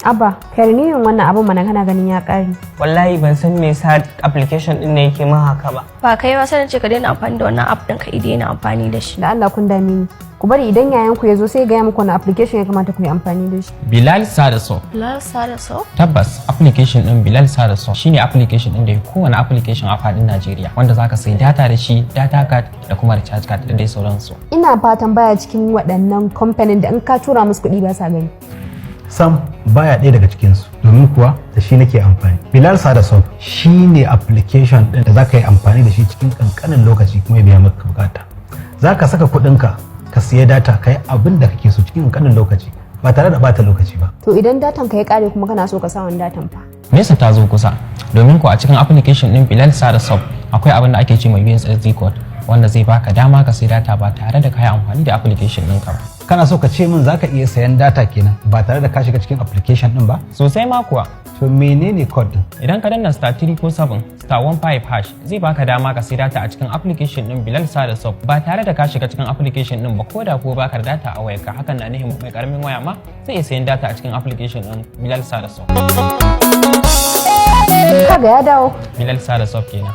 Abba, ka yin wannan abun mana, kana ganin ya ƙare. Wallahi ban san me yasa application din ne yake min haka ba. Ba kai ba, sai ce ka daina amfani da wannan app din, ka daina amfani da shi. Da Allah kun dame ni. Ku bari idan yayan ku ya zo, sai ya gaya muku wani application ya kamata ku yi amfani da shi. Bilal Sada Soap. Bilal Sada Soap? Tabbas, application din Bilal Sada Soap shine application din da ya kowane application a fadin Najeriya wanda zaka sayi data da shi, data card da kuma recharge card da dai sauransu. Ina fatan baya cikin waɗannan kamfanin da in ka tura musu kuɗi ba sa gani. Sam, baya ɗaya daga cikinsu, domin kuwa da shi nake amfani. Bilal Sada Soap shi ne application ɗin da za ka yi amfani da shi cikin ƙanƙanin lokaci kuma ya biya maka bukata. Za ka saka kuɗinka ka siya data, ka yi abin da kake so cikin ƙanƙanin lokaci ba tare da ɓata lokaci ba. To idan datan ka ya ƙare kuma kana so ka sa wani datan fa? Nesa ta zo kusa, domin ko a cikin application din Bilal Sada Soap akwai abin da ake ce mai USSD code wanda zai baka dama ka sai data ba tare da ka yi amfani da application ɗinka ba. Kana so ka ce min za ka iya sayan data kenan ba tare da ka shiga cikin application ɗin ba? Sosai ma kuwa. To menene code ɗin? Idan ka danna *347*15# zai baka dama ka sai data a cikin application din Bilal Sada Soap ba tare da ka shiga cikin application din ba, ko da ko baka da data a wayarka. Hakan na nufin mai karamin waya ma zai iya sayan data a cikin application din Bilal Sada Soap. Kaga ya dawo. Bilal Sada Soap kenan.